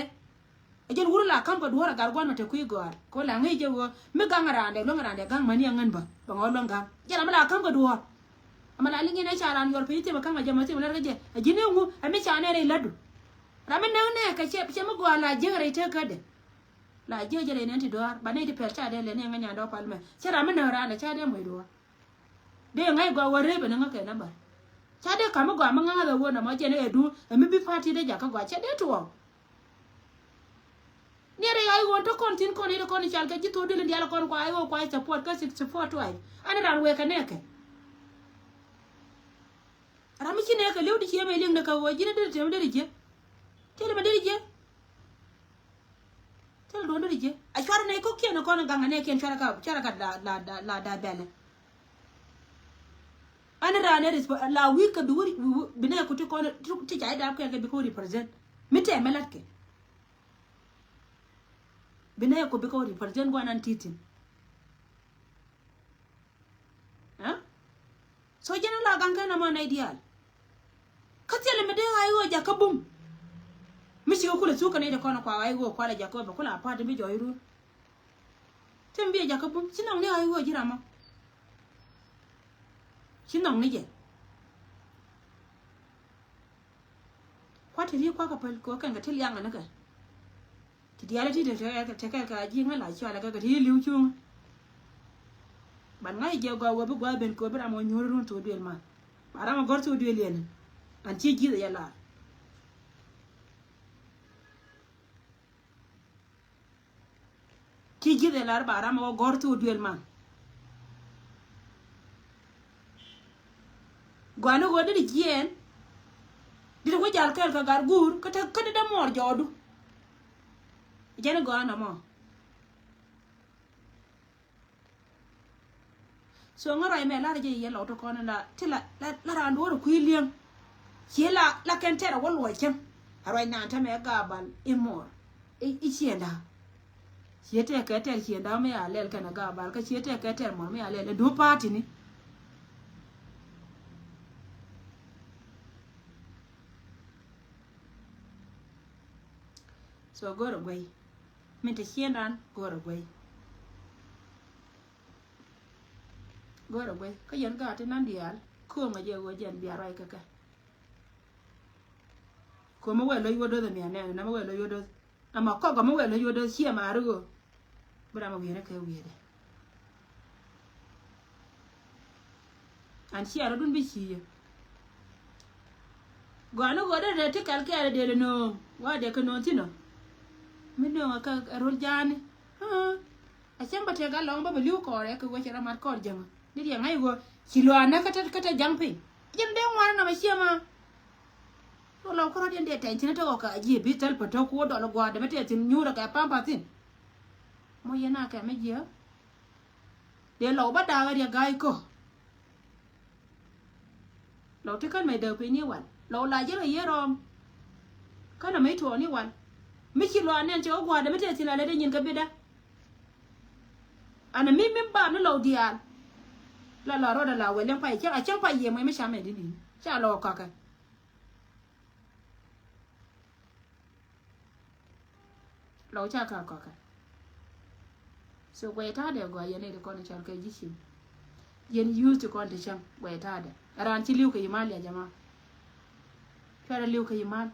Ɛ jɛn wur la ka̱m kɛ duɔ̱ɔ̱r ɛ gat gua̱n mɛ te kui̱ gɔ̱a̱r kɛ wä la ŋäc jɛ wä mi gaŋ raandɛ luäŋ raandɛ gaŋ mäni ɛ ŋän bä bɛ ŋɔ̱ luäŋ gaŋ. Jɛn ram mi la ka̱m kɛ duɔ̱ɔ̱r. Ɛmɛ la liŋ in ɛ ca raan yuɔr piny thimɛ ka̱m kɛ jɛ mɛ thimɛ lɛr kɛ jɛ ɛ ji̱n iŋu ɛ mi ca nɛn rɛy lätdu. Ram mi näk nɛɛkɛ cɛ cɛ mi gɔaa la jiäk rɛy tëkädɛ. La jiäk jɛ rɛy nɛn ti dua̱a̱r ba nɛy ti pɛl ca dee lɛ ni ɛ ŋäc nyandɛ wä pal mɛ cɛ ram mi näk raandɛ ca dee muɔc duɔ̱ɔ̱r. Dee ŋäc gɔaa wä rep ɛ ni ŋäkɛ nä bär. Ca dee ka̱m mi gɔaa mi ŋa̱a̱th ɛ wä nɔmɔ jɛn ɛ duŋ ɛ mi bi pa̱a̱t ti dee jakä gɔaa cɛ dee tuɔɔk. Ni rɛy a i̱ ɣöö te kɔn thi̱n kɔn i̱ te kɔn i̱ cal kɛ ji̱ thok duël in diaal kɔn kua i̱ ɣöö kua i̱ support kä sixty four tribe. Ani ran wëë kɛ nɛɛkɛ. Ram mi ci nɛɛkɛ li̱w di ci ɛmɛ li̱eŋdɛ kɛ ɣöö ji̱n i̱ deri tëë mi deri jiɛ. Tëë lɛ mi deri jiɛ. Tëë lɛ duɔ̱n deri jiɛ. A cuarɛ nɛy kɔ̱kiɛn kɔn i̱ gaŋ a nɛɛkiɛn cuarɛ ka cuarɛ ka la la la la da bɛlɛ. Ani ran i̱ resp la wi̱i̱ kɛ bi wä bi nɛɛkɛ ku ti kɔn ti ca i̱ dap kɛɛl kɛ bi kɛ wä represent. Mi tɛmɛ latkɛ. Bi nɛy ku bikɛ wä represent guanan ti̱ti̱n. Thok jɛn a la gaŋ kɛn a ma nɛy diaal. Kä thilɛ mi dee ɣa̱c ɣöö jakä bum. Mi cikɛ kulɛ thuk kɛ nɛy ti kɔn kua ɣa̱c ɣöö kualɛ jakä bɛ kulɛ a pa̱a̱t ti bi jɔɔc run. Ti mi bi a jakä bum ci nhɔk ni ɣa̱c ɣöö ji̱ ram mɔ. Ci nhɔk ni jɛ. Kuat ti ri kuak kɛ päl kɛ ɣöö kɛn kɛ ti liaŋ kɛ ni kɛ. Ti diaal ti te te kɛ ka ji̱ ŋä la cɔalɛ kɛ kɛ ti li̱w cuŋ. Ban ŋa̱c jɛ gɔaa wä bi gua̱a̱th ben kööp bi ram wä nyuur run thok duël man. Ba ram wä gɔ̱r thok duël yɛn. An ci ji̱th ɛ yɛ lar. Ci ji̱th ɛ lar ba ram wä gɔ̱r thok duël man. Gɔaa ni ɣöö dee di jiɛɛn. Dee di wä jal kɛɛl kɛ gat guur kä te kä dee dee muɔɔr jɔɔdu. Jɛn gɔaa nɔmɔ. So ŋä ruac mɛ lar jɛ yɛ lɔw ti kɔn la ti la la la raan duɔr kui̱ liɛŋ. Ci la la kɛn tɛr a wä luɔc cäŋ. A ruac naan tämɛ Gabal i̱ mor i̱ ciënda. Ciɛ tɛk kɛ tɛr ciënda mi a lɛl kɛn a Gabal kä ciɛ tɛk kɛ tɛr mor mi a lɛl ɛ duɔ̱p pa̱a̱tini. So go̱rɛ guey. Min te ciëndan go̱rɛ guey. Go̱rɛ guey kä yɛn gaat ti nan diaal. Ko̱o̱ŋ a jɛ ɣöö jɛn bia ruac kɛ kɛ. Ko̱o̱m mi wɛl lo̱c wä do̱th ɛ mian nɛn na mi wɛl lo̱c wä do̱th. Ama kɔk mi wɛl lo̱c wä do̱th ciɛ maari ɣöö bi ram a wi̱i̱rɛ kɛ wi̱i̱rɛ. An cia rɔ̱dun bi ci yɛ. Gɔaa ni ɣöö dee ti kɛl kɛɛl dee lɛ nööŋ wa dee kɛ nööŋ thi̱n ɔ. Mi nööŋ ɛ kɛ rol ja̱a̱ni. A cäŋ bä tëë gat lɔ̱ŋ bä bɛ li̱w kɔɔrɛ kɛ wecɛ rɔ mat kɔɔr jäŋä ni riɛŋ ŋa̱c ɣöö ci luaanä kä te kä te ja̱ŋ piny. Jɛn dee ŋuan nɔmɔ ciɛ ma. Rɔ lɔw kärɔ̱ diɛn dee tɛny thi̱n tek ɔ kɛ a ji̱ bi thäl pä tok ku wä dɔl gua̱a̱r dee mi tɛth thi̱n nyuurä kɛ pampa thi̱n. Mɔ yɛn a kɛ mi jiɛ. Dee lɔw bä da̱a̱k a riɛk ga̱a̱c kä. Lɔw ti kän mɛ däk piny ni wal lɔw la jiɛl kɛ yier rɔɔm. Kän a mɛ tuɔɔk ni wal mi ci luaak nɛn cɛ wä gua̱a̱r dee mi tɛth thi̱n a lɛ dee nyin kɛ bitdä. An a mi min bap ni lɔw diaal. La la rɔɔdɛ la wɛl liɛŋ pay cäŋ a cäŋ pay yiëë mɔc mi ca mɛ di ni̱n ca lɔw kakä. Lɔw ca ka kɔkä. So guɛy ta̱a̱dɛ gɔaa yɛn nɛy ti kɔn i̱ cɔal kɛ ji̱ cim. Yɛn yuuth ti kɔn ti cäŋ guɛy ta̱a̱dɛ. Ɛ raan ci li̱w kɛ yimal ya jama. Cuarɛ li̱w kɛ yimal.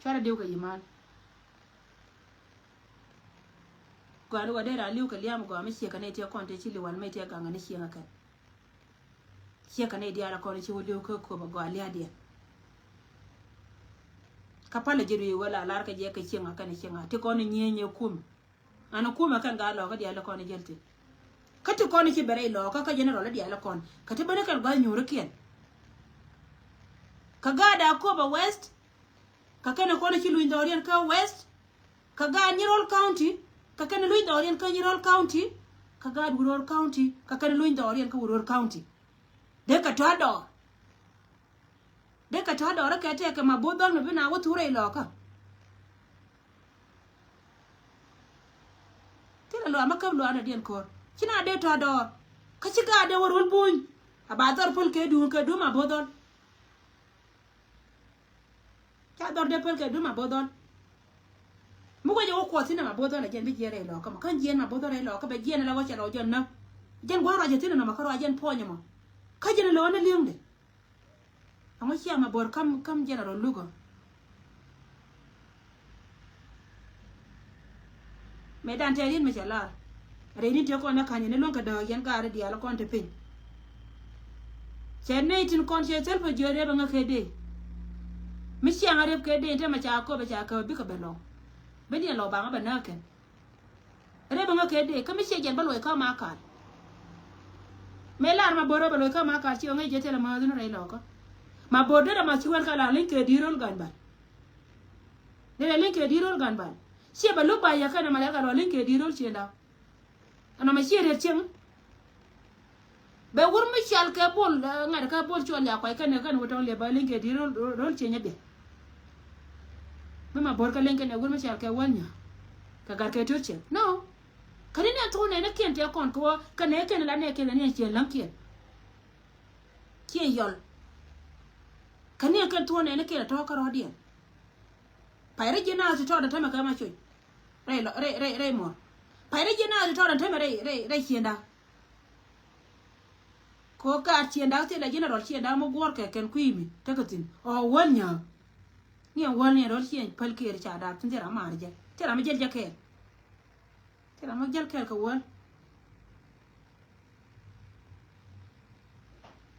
Cuarɛ li̱w kɛ yimal. Gɔaa ni wä dee raan li̱w kɛ liam gɔaa mi ciek kɛ nɛy ti kɔn ti ci li̱w wal mi ti gaŋ ni cieŋ kɛn. Ciek kɛ nɛy diaal kɔn ci wä li̱w kä köp a gɔaa lia̱a̱diɛn. Kä palä ji̱ ruëë wä la lar kɛ jɛ kɛ cieŋ a kɛn cieŋ a ti kɔn nyiee nyɛ kum. An kum a kɛn gaa lɔɔkä diaal kɔn jäl thin. Kä ti kɔn ci bɛ rɛy lɔɔkä kä general diaal kɔn kä ti bäni kɛn gua̱th nyuurikiɛn. Kä gaat a köp a west. Kä kɛn kɔn ci luny dhɔriɛn kä west. Kä gaat Nyirol County kä kɛn luny dhɔriɛn kä Nyirol County. Kä gaat Wuror County kä kɛn luny dhɔriɛn kä Wuror County. Dee kɛ tɔ̱ dɔɔr. Dee kɛ tɔ̱ dɔɔr kɛ tɛk kɛ ma bo̱o̱th dhɔl mi bi na wä thurɛ ilɔkä. Thilɛ luaak mi käp luaak ni diɛn ko̱r ci na dee tɔ̱ dɔɔr. Kä ci gaat dee wä rol buny. A ba dhɔr päl kɛ duun kɛ duun ma bo̱o̱th dhɔl. Ca dhɔr dee päl kɛ duun ma bo̱o̱th dhɔl. Mi wecɛ wä kuɔth thin ma bo̱o̱th dhɔl a jiɛn bi jiɛn rɛy lɔkä ma kän jiɛn ma bo̱o̱th dhɔl rɛy lɔkä bɛ jiɛn la wä cɛ lɔ jiɛn näk. Jiɛn gua̱n ruacɛ thin nɔmɔ kä ruac jiɛn puɔ̱ny mɔ. Kä jiɛn lɔ ni li̱eŋdɛ. Aŋɔ cia ma bo̱o̱r kam kam general lugɔ. Mëë dan tɛɛr yɛn mi cɛ lar. Rɛy ni tëë kɔn ɛ ka̱ny ni luäŋ kɛ dääk yɛn gaari diaal kɔn te piny. Cɛ nɛy tin kɔn cɛ thil pä jiöt rep ɛŋä kɛ dee. Mi ciaŋ a rep kɛ dee in te ma ca köp ɛ ca käp bikɛ bɛ lɔw. Bi diɛn lɔw baŋä bɛ nääk kɛn. Rep ɛŋä kɛ dee kä mi ciɛ jɛn bä luɔc kä ma kaal. Mëë lar ma bo̱r rep bä luɔc kä ma kaal ci ɣä ŋäc jɛ thilɛ määth ni rɛy lɔkä. Ma bo̱r derɛ ma ci wɛn ka la li̱ny kɛ di̱i̱r ro̱l ga̱ny bal. Derɛ li̱ny kɛ di̱i̱r ro̱l ga̱ny bal. Ciɛ bä luk ba yɛ kɛn ɛmɛ lɛl ka lɔ li̱ny kɛ di̱i̱r ro̱l ciënda. Ɛnɔ mɛ ciɛ rɛt cieŋ. Bɛ wur mi cal kɛ bol ŋa̱t kɛ bol cuɔl ya kuay kɛn kɛn wä tɔŋ liɛ bä li̱ny kɛ di̱i̱r ro̱l ro̱l ciënyä biɛ. Mi ma bo̱r kɛ li̱ny kɛn ɛ wur mi cal kɛ wäl nyä. Kɛ gat kɛ to̱r cieŋ no. Kä ni nɛn thuɔ̱k nɛn ni kiɛn tëë kɔn kɛ wä kä nɛn kiɛn la nɛn kiɛn ni ciɛn läŋ kiɛn. Ciɛn yɔl. Kä ni nɛn kiɛn thuɔ̱k nɛn ni kiɛn tɔ̱ kä rɔ̱diɛn. Pay rɛy ji̱ naath ti tɔɔdɛ tämɛ kɛ ma cuc. Rɛy lɔ rɛy rɛy rɛy muɔr. Pay rɛy ji̱ naath ti tɔɔdɛ tämɛ rɛy rɛy rɛy ciënda. Ko kaat ciënda thilɛ ji̱n a rɔl ciënda mi guɔ̱ɔ̱r kɛ kɛn kui̱ mi tekɛ thi̱n ɔ wäl nyääk. Ni ɛn wäl ni ɛn rɔl ciëny päl kɛɛl ca daap thi̱n thil ram maar jɛ thil ram mi jäl jɛ kɛɛl. Thil ram mi jäl kɛɛl kɛ wäl.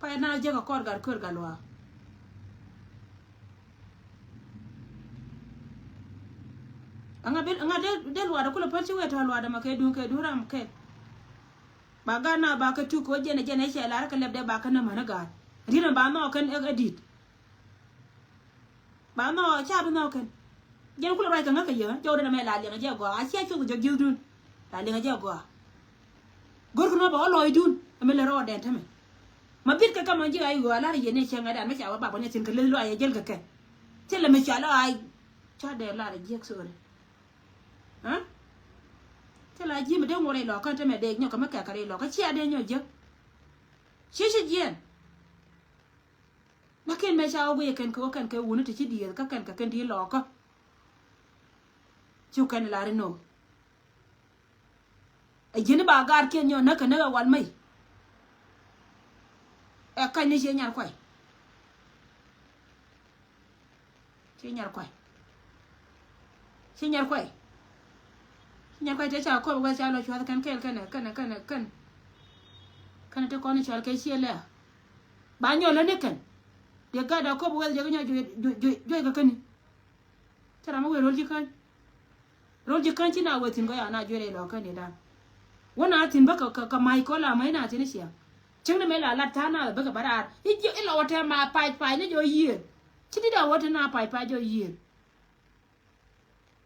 Pay na jek a kɔr gat kör gat luaak. Aŋa bil aŋa del del luaak de kulɛ päl ci wee tɔ luaak de ma kɛ duŋ kɛ duŋ ram kɛ. Ba gat na ba kɛ tuk kɛ wä jɛn jɛn cɛ lar kɛ lɛp de ba kɛ nä män gat. Rin ba nɔ kɛn ɛ dit. Ba nhɔk ca bi nhɔk kɛn. Jɛn kulɛ ruac kɛ ŋäk kɛ yɛ jɔw dee nɛ mɛ la liɛŋ jɛ gɔaa a cia cuth jɛ gi̱thdun. La liɛŋ jɛ gɔaa. Go̱rkɛ nɔ bɛ wä lɔcdun ɛmɛ lɛ rɔɔdɛn tämɛ. Ma bit kɛ kɛ ma ji̱ a i̱ ɣöö a lar yɛn ni cɛ ŋa̱dan mɛ ca wä bak bä ni thi̱n kɛ leth lɔaac a jäl kɛ kɛ. Thilɛ mi ca lɔaac. Ca dee lar a jiäk sori. Thilɛ a ji̱ mi dee ŋuɔr ilɔkä tämɛ dee nyɔk kɛ mi kɛk kɛ ri ilɔkä cia dee nyɔk jiäk. Ci ci jiɛn. Lakin mëë ca wä guiyɛ kɛn kɛ wä kɛn kɛ wuni ti ci dieth kä kɛn kɛ kɛn dieth lɔɔkä. Cu kɛn lar inɔ. Ɛ ji̱n i̱ ba gaatkiɛn nyɔ näk kɛ näk ɛ wal mɛy. Ɛ ka̱ny ni ciɛ nyar kuay. Ciɛ nyar kuay. Ci nyar kuay. Ci nyar kuay te ca kop weth ca lɔ cuath kɛn kɛl kɛn kɛn kɛn kɛn. Kɛn te kɔn cɔal kɛ ciɛ lɛ. Ba nyɔl lä ni kɛn. Diɛ gat da kop weth jɛ kɛ nyɔ juec kɛ kɛn. Te ram wä wee rol ji̱ käny. Rol ji̱ käny ci na wee thi̱n kɔ ya na juec rɛy lɔ käny dan. Wä na thi̱n bä kɛ kɛ mac kɔ la mac na thi̱n ciɛ. Cieŋ ni mɛ la lat tha̱a̱ŋ na bä kɛ bä raar i̱ lɔ wä te ma pac pac ni jɔ yiëër. Ci dit a wä te na pac pac jɔ yiëër.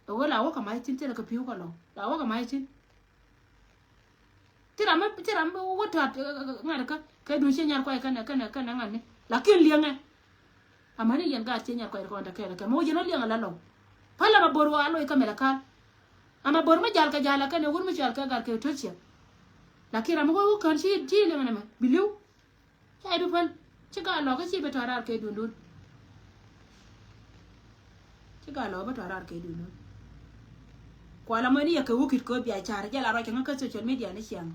Ɛ wee la wä kɛ mac thi̱n thilɛ kɛ pi̱w kɛ lɔ̱ŋ la wä kɛ mac thi̱n. Thil ram mi thil ram mi wä ta̱a̱t ŋa̱t kä kɛ duŋ ciɛ nyar kuay kɛnɛ kɛnɛ kɛnɛ ŋa̱t ni lakin liɛŋɛ. Amäni yɛn gaat ciɛ nyar kuay kɔn te kɛɛl kɛ mi wä yɛn wä liɛŋɛ la lɔ̱ŋ. Pälɛ ma bo̱r wä a loc kä mɛlɛ ka̱l. Ama bo̱r mi jal kɛ jal a kɛnɛ wur mi cual kɛ gat kɛ to̱l ciɛ. Lakin ram mi wä wä kän ci ci liɛŋɛ nɛmɛ bi li̱w. Ca i̱ bi päl ci gaa lɔkä ci bi tɔ̱ raar kɛ dundun. Ci gaa lɔkä bi tɔ̱ raar kɛ dundun. Kuala mɔni yɛ kɛ wukit kɛ biacara jɛ la ruac kɛ ŋä kä social media ni ciaŋ.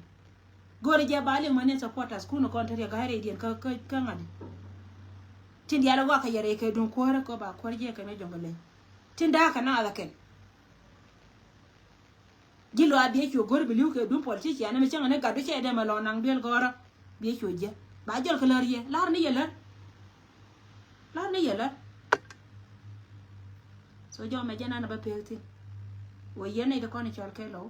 Go̱o̱ri jɛ ba liŋ mɔni supporters kun kɔn te riɛ gaa rɛydiɛn kä kä kä ŋa̱di. Tin diaal wakɛ yɛ rɛy kɛ dun kuäärä kɛ ba kuäär jɛ kɛ mɛ jɔŋ kɛ leny. Tin da̱a̱ kɛ naath kɛn. Ji̱ lɔaac biɛ cuɔ go̱r bi li̱w kɛ duŋ politician ɛmɛ cäŋɛ ni gat ducɛ dee mɛ lɔ naŋ duel gɔ̱rä. Biɛ cuɔ jiɛ ba jɔl kɛ lär yɛ lar ni yɛ lär. Lar ni yɛ lär. So jɔmɛ jɛ nan a bä pek thin. Wä yɛn nɛy ti kɔn i̱ cɔl kɛ lɔw.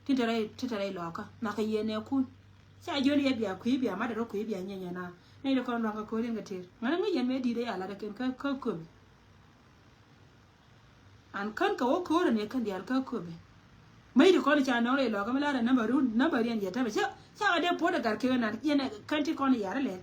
Tin te rɛy tin te rɛy lɔkä nhɔkɛ yɛn nɛ kun. Ca jiön yɛ bia kui̱ bia mat rɔ kui̱ bia nyɛnyɛ na nɛy ti kɔn luaŋ kɛ ko̱r in kɛ ter ŋän ŋäc yɛn mɛ di̱t ɛ ya lat ɛ ken kä kä köp. An kän kɛ wä ko̱rä ni kän diaal kä köpɛ. Mäc ti kɔn ca nɔŋ rɛy lɔkä mi larɛ namba run namba riɛn yɛ tämɛ ca ca kɛ dee puɔt ɛ gat kɛ nan yɛn kän ti kɔn yar lɛ.